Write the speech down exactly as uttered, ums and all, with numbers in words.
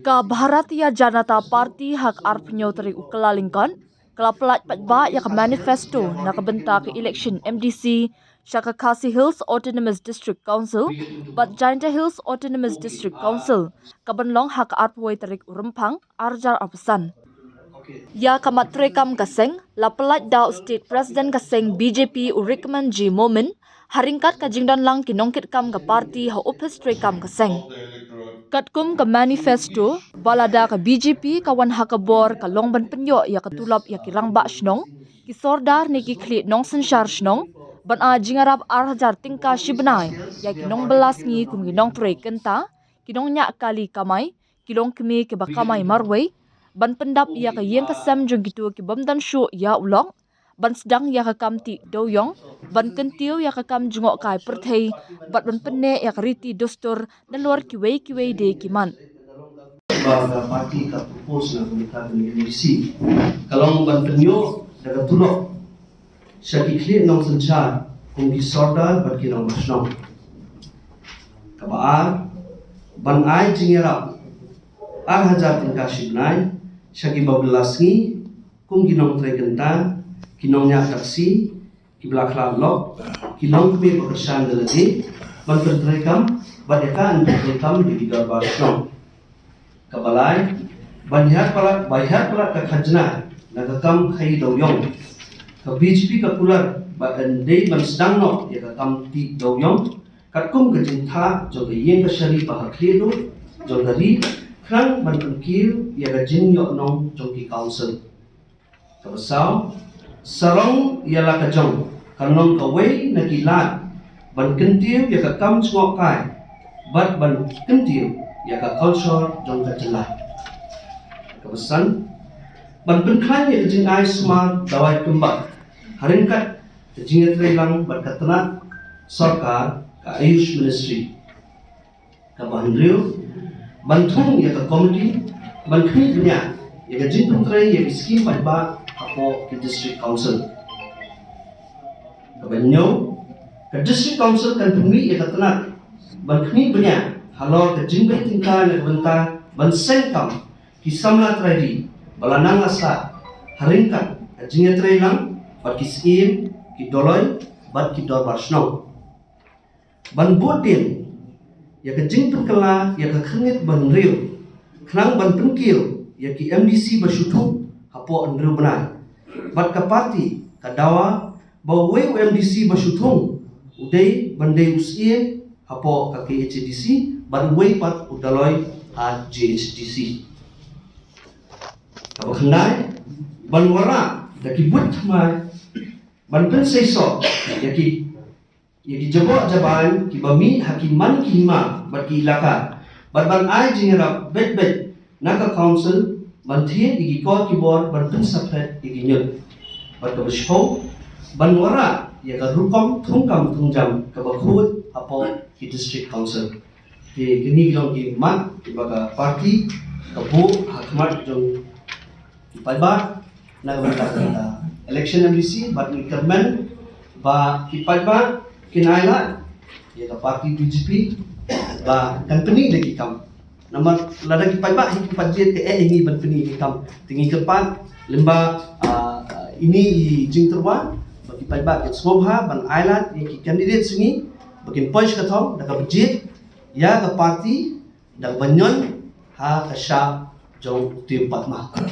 Ka Bharatiya Janata Party ha ka arphew tarik u Kyllalyngkot ka la pyllait paidbah ïa ka manifesto na ka bynta ka election M D C sha ka Khasi Hills Autonomous District Council bad Jaintia Hills Autonomous District Council, ka ban long ha ka arphew tarik u Rymphang arhajar arphew san. Ïa ka mat treikam ka seng la pyllait da u State President ka seng B J P u Rikman G Momin, ha ryngkat ka jingdon lang ki nongkitkam ka party ha ophis treikam ka seng. Katkum ka manifesto, ba lada ka B J P ka wan ha ka bor, ka long ban pynïoh ïa ka tulop ïa ki rangbah shnong, ki sordar ne ki khlieh nongsynshar shnong, ban ai jingïarap arhajar tyngka shi bnai ïa ki nongbylla sngi kum ki nongtrei kynta, ki nongñiah kali kamai, ki longkmie kiba kamai marwei, ban pyndap ïa ka ïing ka sem jong kito ki bym don shuh ïa u lok, ban sdang ïa ka kam tih dewiong, ban kyntiew ïa ka kam jngohkai pyrthei, bad ban pynneh ïa ka riti dustur nalor kiwei kiwei de ki mat. Ba ka party ka propose na ka bynta ka M D C ka long ban pynïoh da ka tulop sha ki khlieh nongsynshar kum ki sordar bad ki nongmihsnong. Kaba ar, ban ai jingïarap arhajar tyngka shi bnai sha kiba bylla sngi kum ki nongtrei kynta, ki nongñiah taxi, kiba la khlad lok, ki longkmie ba kyrshan da lade ban pyntreikam bad ïa ka ban pyntreikam da ki dorbar shnong. Kaba lai, ban hiar palat, ban hiar palat ka khajna na ka kam khaïi dewiong. Ka B J P ka kular ba yn dei ban sdang noh ïa ka kam tih dewiong katkum ka jingthah jong ka ïing ka shari ba ha khlieh duh jong ka ri, khnang ban pynkiew ïa ka jingïohnong jong ki council. Kaba saw, sarong ïa la ka jong kan long kawei na ki lad ban kyntiew ïa ka kam jngohkai bad ban kyntiew ïa ka culture jong ka jylla. Kaba san, ban pynkhlaiñ ïa ka jingai sumar dawai kymbat ha ryngkat ka jingïatreilang bad ka tnat sorkar ka Ayush Ministry. Kaba hynriew, ban thung ïa ka komiti ban khmih bniah ïa ka jingpyntrei ïa ki skim paidbah hapoh ki district council. Kaba hynñiew, ka district council kan pynmih ïa ka tnat ban khmih bniah halor ka jingbeit tyngka na ka bynta ban seng kam ki samla trai ri ba la nang la sah ha ryngkat ka jingïatreilang bad ki syiem, ki dolloi bad ki dorbar shnong. Ban bud dien ïa ka jingpynkylla ïa ka khyrnit ba hynriew khnang ban pynkiew ïa ki M D C ba shu thung hapoh hynriew bnai. Bad ka party ka dawa ba uwei u M D C ba shu thung u dei ban dei u syiem hapoh ka K H A D C bad uwei pat u dolloi ha G H D C. Kaba khyndai, ban wanrah da ki buit thymmai ban pynseisoh ïa ki ïa ki jaboh jabieng kiba mih ha ki man ki hima bad ki elaka bad ban ai jingïarap beit beit na ka council ban thied ïa ki kor ki bor ban pynsaphet ïa ki ñiut. Bad kaba shiphew, ban wanrah ïa ka rukom thungkam thungjam kaba khuid hapoh ki district council. Ki, kine ki long ki mat kiba ka party ka buh ha khmat jong ki paidbah na ka bynta ka election M D C, bad ngi kyrmen ba ki paidbah kin ailad ïa ka party B J P ba kan pyni da ki kam. Namar lada ki paidbah hi ki pat jied, kaei ngi ban pyni ki kam? Te ngi kyrpad lyngba, ah, ine i jingtyrwa ba ki paidbah kin sngewbha ban ailad ïa ki candidate jong ngi ba kin poi sha ka thong da kaba jied ïa ka party da kaba ñion ha ka shap jong u Tim Padma.